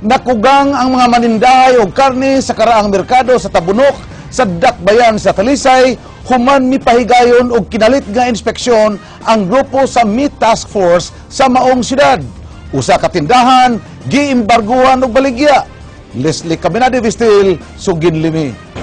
Nakugang ang mga manindahay og karne sa karaang merkado sa Tabunok sa Dakbayan sa Talisay human mipahigayon og kinalit nga inspeksyon ang grupo sa Meat Task Force sa maong syudad. Usa ka tindahan giimbarguhan og baligya. Leslie Caminade Vistil, sugin limi.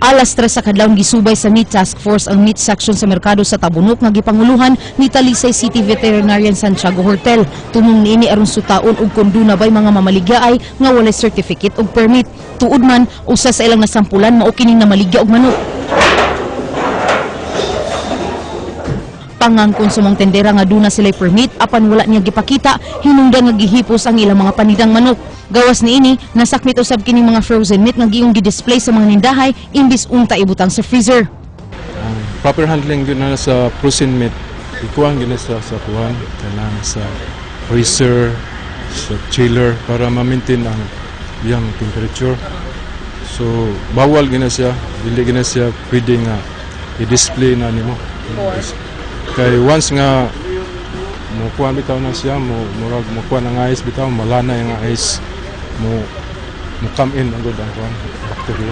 Alas 3 sa kadlawon, gisubay sa Meat Task Force ang meat section sa merkado sa Tabunok nga gipanguluhan ni Talisay City Veterinarian Santiago Hortel. Tunong niini aron sutaon og kung duna bay mga mamaligyaay nga walay certificate og permit. Tuod man, usa sa ilang nasampulan mao kining namaligya og manok. Pangangkon sa mga tendera nga duna sila'y permit apan wala niya gipakita, hinungdan nga gihipos ang ilang mga panidang manok. Gawas niini, nasakmit usab kining mga frozen meat nga giyong gidisplay sa mga nindahay imbis unta ibutang sa freezer. Ang proper handling gyud na sa frozen meat, ikuan gyud na sa kuan, kanang sa freezer, sa chiller para ma-maintain ang iyang temperature. So bawal gyud na siya, dili gyud na siya pwede nga i-display na nimo. Kay once nga mo kuan bitaw na siya, mo murag mo kuan ang ice bitaw, malana ang ice, mo mo come in ang good ang kuan bacteria.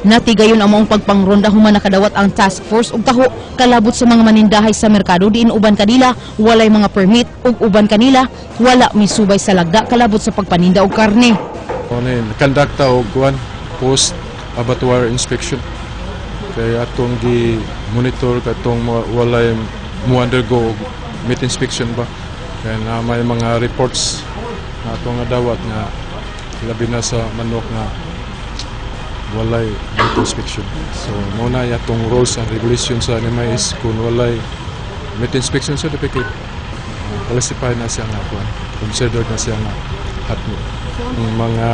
Natigayon ang maong pagpangronda human nakadawat ang task force og taho kalabot sa mga manindahay sa merkado diin uban kanila walay mga permit ug uban kanila wala misubay sa lagda kalabot sa pagpaninda og karne. Ano conduct ta og kuan post abattoir inspection. Kay atong gi monitor katong walay mo undergo og meat inspection ba. Kaya na may mga reports na atong nga dawat nga labi na sa manok nga walay meat inspection. So mo na atong rules and regulations sa NMIS, kung walay meat inspection certificate, classify na siya nga kuan, considered na siya nga hot meat. Ang mga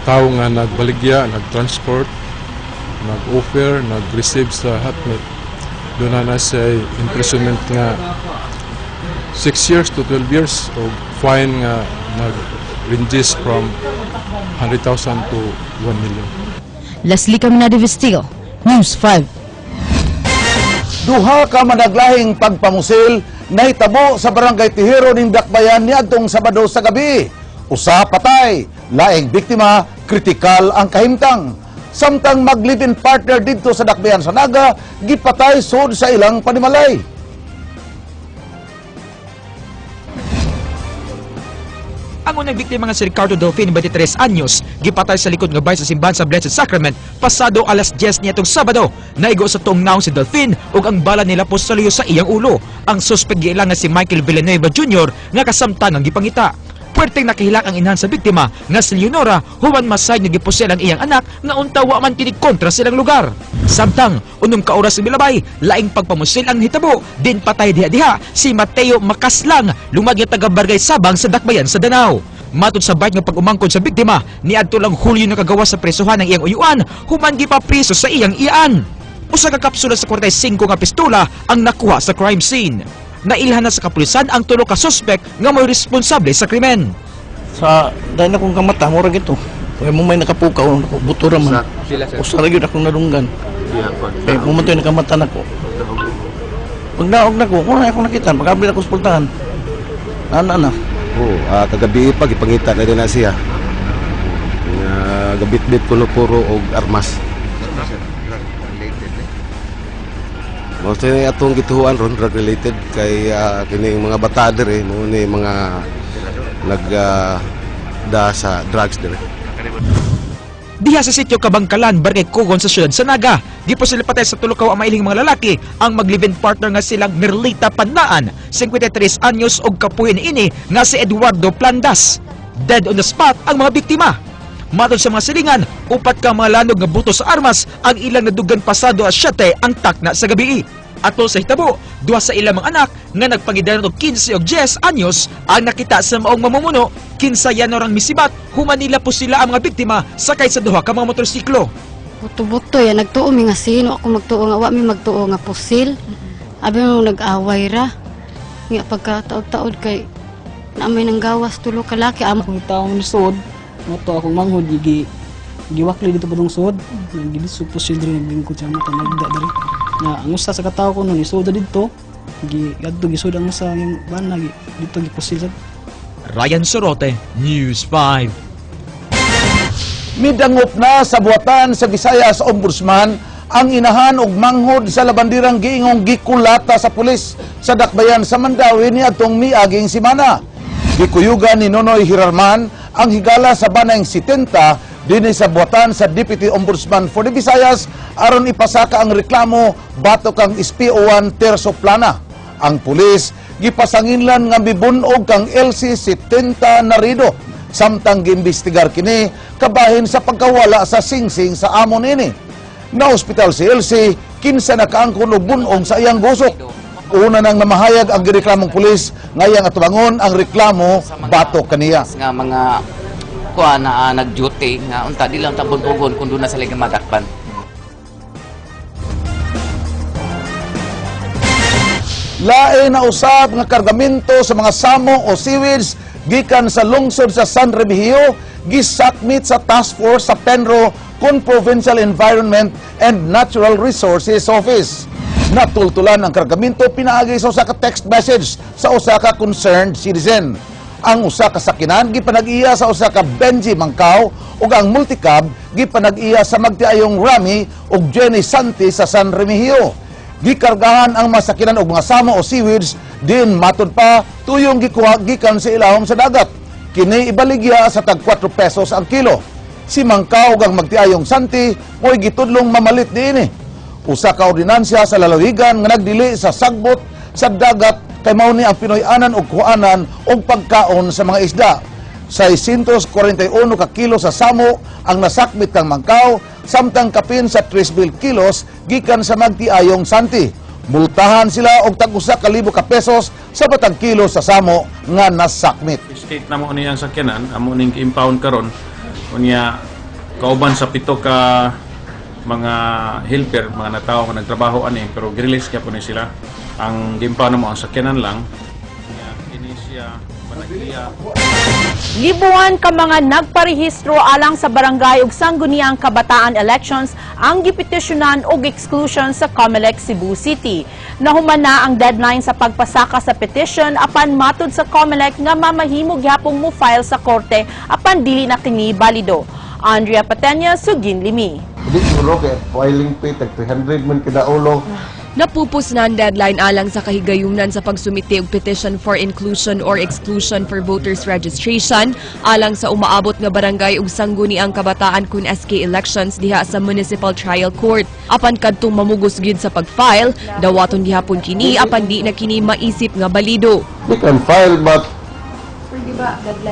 tao nga nagbaligya, nagtransport, nag-offer, nag-receive sa hot meat, doon na na siya imprisonment nga 6 years to 12 years o fine nga nag-ranges from 100,000 to 1 million. Leslie Caminade Vestil, News 5. Duha ka managlahing pagpamusil nahitabo sa barangay Tihero ning Dakbayan niadtong Sabado sa gabi. Usa patay, laing biktima kritikal ang kahimtang. Samtang mag-live-in partner didto sa Dakbayan sa Naga, gipatay sud sa ilang panimalay. Ang unang biktima nga si Ricardo Delfin, 23 anyos, gipatay sa likod nga bay sa simbahan sa Blessed Sacrament pasado alas 10 niadtong Sabado. Naigo sa tuong naong si Delfin ug ang bala nila sa luyo sa iyang ulo. Ang suspek giila nga si Michael Villanueva Jr. nga kasamtang ang gipangita. Puwerteng nakahilak ang inahan sa biktima nga si Leonora human masay nga gipusil ang iyang anak nga unta wa man kini kontra silang lugar. Samtang unom ka oras milabay, laing pagpamusil ang hitabo, din patay diha-diha si Mateo Makaslang, lumad nga taga Barangay Sabang sa Dakbayan sa Danao. Matod sa bayt nga pag-umangkon sa biktima, niadto lang Hulyo nakagawa sa presohan ang iyang uyuan, human gipapriso sa iyang iyaan. Usa ka kapsula sa 45 nga pistola ang nakuha sa crime scene. Nailhan na sa kapulisan ang tulo ka suspek nga mo'y responsable sa krimen. Sa dahil akong kamata, murag ito. Kaya mo may nakapukaw, buto raman. Usa ra gyud akong nadunggan. Kaya mo man to'y nakamata nako. Pag naog nako, kung akong nakita, pag-abli ako sa pultahan. Ana na. Oo, kagabi pa gipangita na din na siya. Nga gabit-bit kuno puro og armas. Mao ni atong gituhuan ron, drug related, kay kining mga bata diri mo ni mga nag da sa drugs diri. Diha sa sitio Kabangkalan, Barangay Kugon sa siyudad sa Naga, gipusil patay sa tulo ka mailing mga lalaki ang mag-live-in partner nga silang Merlita Panaan, 53 anyos, og kapuyo niini nga si Eduardo Plandas. Dead on the spot ang mga biktima. Matod sa mga silingan, upat ka mga lanog nga buto sa armas ang ilang nadugan pasado alas 7 ang takna sa gabi. Atol sa hitabo, duha sa ilang mga anak nga nagpangidayon og 15 og 10 anyos ang nakita sa maong mamumuno kinsa yanorang misibat human nila po sila ang mga biktima sakay sa duha ka mga motorsiklo. Buto-buto ya nagtuo mi nga sino ako magtuo nga wa mi magtuo nga pusil. Abi mo nag-away ra. Nga pagka taod-taod kay naamay nang gawas tulo ka laki amo. Akong taong nisod, moto akong manghod gi giwakli dito padung sud, nagidis pusil diri naglingkod sa mata nagda diri. Na ang usa sa katawo ko no nisoda didto. Gi gadto gisudang sa yung bana gi dito gipusil sa. Ryan Sorote, News 5. Midangop na sa buhatan sa Visayas Ombudsman ang inahan og manghod sa labandirang giingong gikulata sa pulis sa dakbayan sa Mandawi niadtong miaging simana. Gikuyugan ni Nonoy Hirarman ang higala sa banayng 70 dinhi sa buhatan sa Deputy Ombudsman for the Visayas aron ipasaka ang reklamo batok kang SPO1 Terso Plana. Ang pulis gipasanginlan nga mibunog kang LC 70 Narido samtang giimbestigar kini kabahin sa pagkawala sa singsing sa amon ini. Na-ospital si LC kinsa nakaangkon og bunog sa iyang gusok. Una nang namahayag ang gireklamong pulis ngayang atubangon ang reklamo batok kaniya. Nga mga kuha na nag-duty nga unta di lang tabon-ugon kung doon na sila madakpan. Lain na usab nga kargamento sa mga samo o seaweeds gikan sa lungsod sa San Remigio gisakmit sa task force sa Penro kon Provincial Environment and Natural Resources Office. Natultulan ang kargamento pinaagi sa usa ka text message sa usa ka concerned citizen. Ang usa ka sakinan gipanag-iya sa usa ka Benji Mangkaw ug ang multicab gipanag-iya sa magtiayong Rami ug Jenny Santi sa San Remigio. Gikargahan ang masakinan og mga samo o seaweeds din matud pa tuyong gikuha gikan sa ilawom sa dagat. Kini ibaligya sa tag 4 pesos ang kilo. Si Mangkaw ug ang magtiayong Santi mo'y gitudlong mamalit niini. Usa ka ordinansya sa lalawigan nga nagdili sa sagbot sa dagat kay mao ni ang Pinoy-anan og kuanan og pagkaon sa mga isda. 641 ka kilo sa samo ang nasakmit kang Mangkaw samtang kapin sa 3,000 kilos gikan sa magtiayong Santi. Multahan sila og tag-usa ka libo ka pesos sa batang kilo sa samo nga nasakmit. State na mo ni ang sakyanan, amo ning impound karon. Unya kauban sa pito ka mga helper, mga natawo nga nagtrabaho ani, pero gi-release kaya po ni sila. Ang gi-impound mo ang sakyanan lang. Unya kini siya panag-iya. Libuan ka mga nagparehistro alang sa barangay ug sangguniang kabataan elections ang gipetisyonan og exclusion sa COMELEC Cebu City. Nahuman na ang deadline sa pagpasaka sa petition, apan matud sa COMELEC nga mamahimo gihapong mo file sa korte apan dili na kini balido. Andrea Patenya, Sugin Limi. Hindi siguro kay filing fee tag 300 man kada ulo. Napupos na ang deadline alang sa kahigayunan sa pagsumite og petition for inclusion or exclusion for voters registration alang sa umaabot nga barangay ug sangguniang kabataan kun SK elections diha sa Municipal Trial Court. Apan kadtong mamugos gyud sa pag-file, dawaton gihapon kini apan di na kini maisip nga balido. They can file, but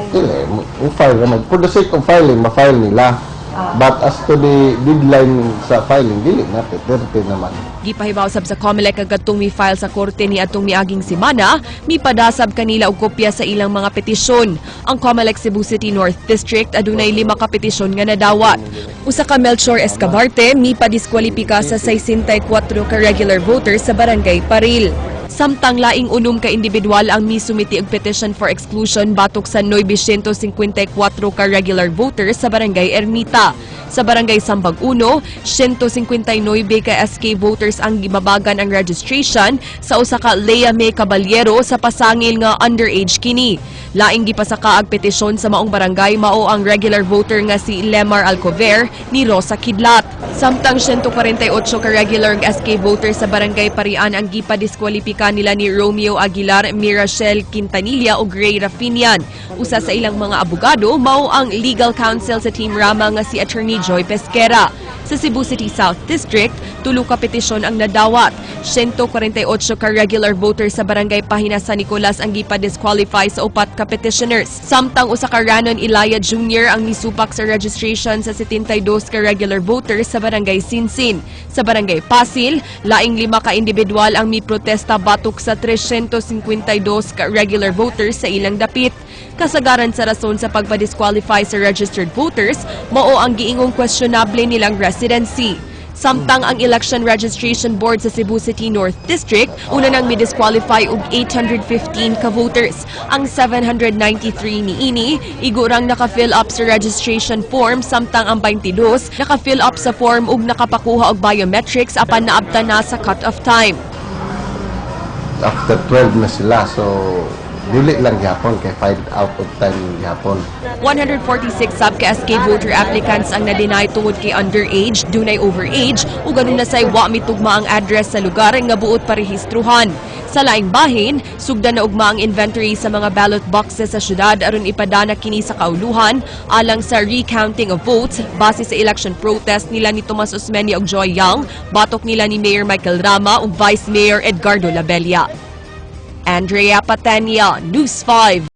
dili, mo file naman. For the sake of filing, ma-file nila. But as to the deadline sa filing, dili na, 30 naman. Gipahibaw sab sa COMELEC ang kadtong mi-file sa korte ni atong miaging semana, mipadasab kanila og kopya sa ilang mga petisyon. Ang COMELEC Cebu City North District adunay lima ka petisyon nga nadawat. Usa ka Melchor Escabarte mipadiskwalipika sa 64 ka regular voters sa Barangay Paril. Samtang laing 6 ka individual ang misumiti og petition for exclusion batok sa 954 ka regular voters sa Barangay Ermita. Sa Barangay Sambag 1, 159 ka SK voters ang gibabagan ang registration sa usa ka Lea May Caballero sa pasangil nga underage kini. Laing gipasaka ang petisyon sa maong barangay mao ang regular voter nga si Lemar Alcover ni Rosa Kidlat. Samtang 148 ka regular SK voters sa Barangay Parian ang gipadiskwalipika nila ni Romeo Aguilar, Mirachel Quintanilla ug Ray Rafinian. Usa sa ilang mga abogado mao ang legal counsel sa Team Rama nga si Attorney Joy Pesquera. Sa Cebu City South District, tulo ka petisyon ang nadawat. 148 ka regular voters sa Barangay Pahina San Nicolas ang gipa-disqualify sa upat ka petitioners. Samtang usa ka Ranon Ilaya Jr. ang misupak sa registration sa 72 ka regular voters sa Barangay Sinsin. Sa Barangay Pasil, laing lima ka individual ang miprotesta batok sa 352 ka regular voters sa ilang dapit. Kasagaran sa rason sa pagpa-disqualify sa registered voters, mao ang giingong questionable nilang residency. Samtang ang Election Registration Board sa Cebu City North District, una nang mi-disqualify og 815 ka voters. Ang 793 niini, igurang naka-fill up sa registration form, samtang ang 22 naka-fill up sa form ug nakapakuha og biometrics apan naabta na sa cut-off time. After 12 na sila, so dili lang gihapon kay 5 out of 10 gihapon. 146 sab ka SK voter applicants ang na-deny tungod kay underage, dunay overage ug aduna say wa mitugma ang address sa lugar nga buot parehistruhan. Sa laing bahin, sugdan na ugma ang inventory sa mga ballot boxes sa syudad aron ipadana kini sa kauluhan alang sa recounting of votes base sa election protest nila ni Tomas Osmeña ug Joy Young, batok nila ni Mayor Michael Rama ug Vice Mayor Edgardo Labella. Andrea Patenia, News 5.